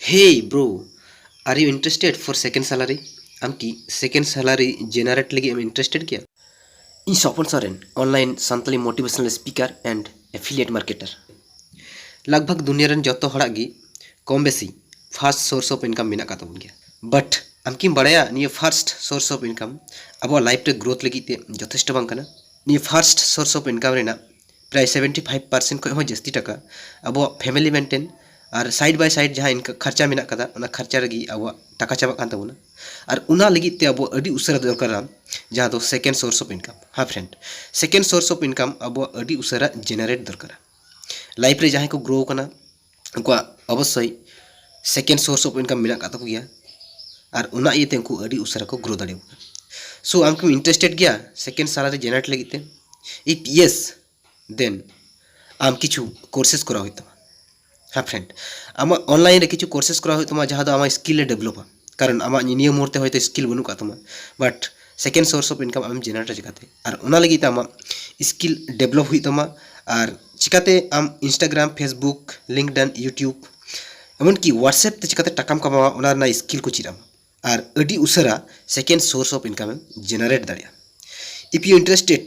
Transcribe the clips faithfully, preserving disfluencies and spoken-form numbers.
Hey bro, are you interested for second salary? ᱟᱢ ᱠᱤ second salary generate ᱞᱟᱹᱜᱤᱫ ᱮᱢ interested ᱜᱮᱭᱟ? ᱤᱧ ᱥᱚᱯᱚᱱ Soren, online Santali motivational speaker and affiliate marketer. ᱞᱟᱜᱽ ᱵᱷᱟᱜᱽ ᱫᱩᱱᱤᱭᱟᱹ ᱨᱮᱱ ᱡᱚᱛᱚ ᱦᱚᱲᱟᱜ ᱜᱮ ᱠᱚᱢ ᱵᱮᱥᱤ first source of income ᱢᱮᱱᱟᱜ ᱟᱠᱟᱫ ᱛᱟᱵᱚᱱ ᱜᱮᱭᱟ᱾ But ᱟᱢ ᱠᱤᱢ ᱵᱟᱲᱟᱭᱟ ᱱᱤᱭᱟᱹ first source of income ᱟᱵᱚᱣᱟᱜ life ᱨᱮ growth ᱞᱟᱹᱜᱤᱫ ᱛᱮ ᱡᱚᱛᱷᱮᱥᱴᱚ ᱵᱟᱝ ᱠᱟᱱᱟ? ᱱᱤᱭᱟᱹ first source of income ᱨᱮᱱᱟᱜ ᱯᱨᱟᱭ seventy five percent ᱠᱷᱚᱱ ᱦᱚᱸ ᱡᱟᱹᱥᱛᱤ ᱴᱟᱠᱟ ᱟᱵᱚᱣᱟᱜ family maintain R side by side ᱡᱟᱦᱟᱸ ᱤᱱᱠᱟ- ᱠᱷᱟᱨᱪᱟ ᱢᱮᱱᱟᱜ ᱠᱟᱫᱟ, ᱚᱱᱟ ᱠᱷᱟᱨᱪᱟ ᱨᱮᱜᱮ ᱟᱵᱚᱣᱟᱜ ᱴᱟᱠᱟ ᱪᱟᱵᱟᱜ ᱠᱟᱱ ᱛᱟᱵᱚᱱᱟ᱾ ᱟᱨ ᱚᱱᱟ ᱞᱟᱹᱜᱤᱫ ᱛᱮ ᱟᱵᱚᱣᱟᱜ ᱟᱹᱰᱤ ᱩᱥᱟᱹᱨᱟ ᱫᱚᱨᱠᱟᱨᱟ ᱡᱟᱦᱟᱸ ᱫᱚ second source of income᱾ ᱦᱮᱸ friend, second source of income ᱟᱵᱚᱣᱟᱜ ᱟᱹᱰᱤ ᱩᱥᱟᱹᱨᱟ generate ᱫᱚᱨᱠᱟᱨᱟ᱾ Life ᱨᱮ ᱡᱟᱦᱟᱸᱭ ᱠᱚ grow ᱠᱟᱱᱟ, ᱩᱱᱠᱩᱣᱟᱜ ᱚᱵᱚᱥᱥᱳᱭ second source of income ᱢᱮᱱᱟᱜ ᱟᱠᱟᱫ ᱛᱟᱠᱚ ᱜᱮᱭᱟ, ᱟᱨ ᱚᱱᱟ ᱤᱭᱟᱹᱛᱮ ᱩᱱᱠᱩ ᱟᱹᱰᱤ ᱩᱥᱟᱹᱨᱟ ᱠᱚ grow ᱫᱟᱲᱮᱭᱟᱜᱼᱟ᱾ So ᱟᱢ ᱠᱤᱢ interested ᱜᱮᱭᱟ second salary generate ᱞᱟᱹᱜᱤᱫ ᱛᱮ? If yes, then ᱟᱢ ᱠᱤᱪᱷᱩ courses ᱠᱚᱨᱟᱣ ᱦᱩᱭᱩᱜ ᱛᱟᱢᱟ᱾ ᱦᱮᱸ friend, ᱟᱢᱟᱜ online ᱨᱮ ᱠᱤᱪᱷᱩ courses ᱠᱚᱨᱟᱣ ᱦᱩᱭᱩᱜ ᱛᱟᱢᱟ, ᱡᱟᱦᱟᱸ ᱫᱚ ᱟᱢᱟᱜ skill ᱮ developᱟ᱾ ᱠᱟᱨᱚᱱ ᱟᱢᱟᱜ ᱱᱤᱭᱟᱹ ᱢᱩᱦᱩᱨᱛᱮ ᱦᱚᱭᱛᱳ skill ᱵᱟᱹᱱᱩᱜ ᱟᱠᱟᱫ ᱛᱟᱢᱟ, but second source of income ᱟᱢᱮᱢ generate ᱪᱤᱠᱟᱹᱛᱮ? ᱟᱨ ᱚᱱᱟ ᱞᱟᱹᱜᱤᱫ ᱛᱮ ᱟᱢᱟᱜ skill develop ᱦᱩᱭᱩᱜ ᱛᱟᱢᱟ, ᱟᱨ ᱪᱤᱠᱟᱹᱛᱮ ᱟᱢ Instagram, Facebook, LinkedIn, YouTube, ᱮᱢᱚᱱᱠᱤ WhatsApp ᱛᱮ ᱪᱤᱠᱟᱹᱛᱮ ᱴᱟᱠᱟᱢ ᱠᱟᱢᱟᱣᱟ, ᱚᱱᱟ ᱨᱮᱱᱟᱜ skill ᱠᱚ ᱪᱮᱫ ᱟᱢᱟ᱾ ᱟᱨ ᱟᱹᱰᱤ ᱩᱥᱟᱹᱨᱟ second source of income M generate ᱫᱟᱲᱮᱭᱟᱜᱼᱟ᱾ If you interested,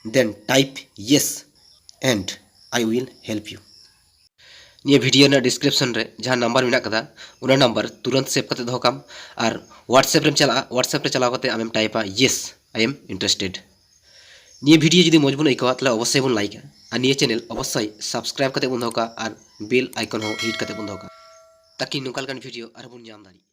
then type yes and I will help you. ᱱᱤᱭᱟᱹ video ᱨᱮᱱᱟᱜ description ᱨᱮ ᱡᱟᱦᱟᱸ number ᱢᱮᱱᱟᱜ ᱠᱟᱫᱟ, ᱚᱱᱟ number ᱛᱩᱨᱟᱹᱱᱛ save ᱠᱟᱛᱮ ᱫᱚᱦᱚ ᱠᱟᱢ, ᱟᱨ WhatsApp ᱨᱮᱢ ᱪᱟᱞᱟᱜᱼᱟ᱾ WhatsApp ᱨᱮ ᱪᱟᱞᱟᱣ ᱠᱟᱛᱮ ᱟᱢᱮᱢ typeᱟ, "Yes, I am interested." ᱱᱤᱭᱟᱹ video ᱡᱩᱫᱤ ᱢᱚᱡᱽ ᱵᱚᱱ ᱟᱹᱭᱠᱟᱹᱣᱟ, ᱛᱟᱦᱞᱮ ᱚᱵᱚᱥᱥᱳᱭ ᱵᱚᱱ likeᱟ, ᱟᱨ ᱱᱤᱭᱟᱹ channel ᱚᱵᱚᱥᱥᱳᱭ subscribe ᱠᱟᱛᱮ ᱵᱚᱱ ᱫᱚᱦᱚ ᱠᱟᱜᱼᱟ, ᱟᱨ bell icon ᱦᱚᱸ hit ᱠᱟᱛᱮ ᱵᱚᱱ ᱫᱚᱦᱚ ᱠᱟᱜᱼᱟ, ᱛᱟᱠᱤ ᱱᱚᱝᱠᱟ ᱞᱮᱠᱟᱱ video ᱟᱨᱦᱚᱸ ᱵᱚᱱ ᱧᱟᱢ ᱫᱟᱲᱮᱭᱟᱜ᱾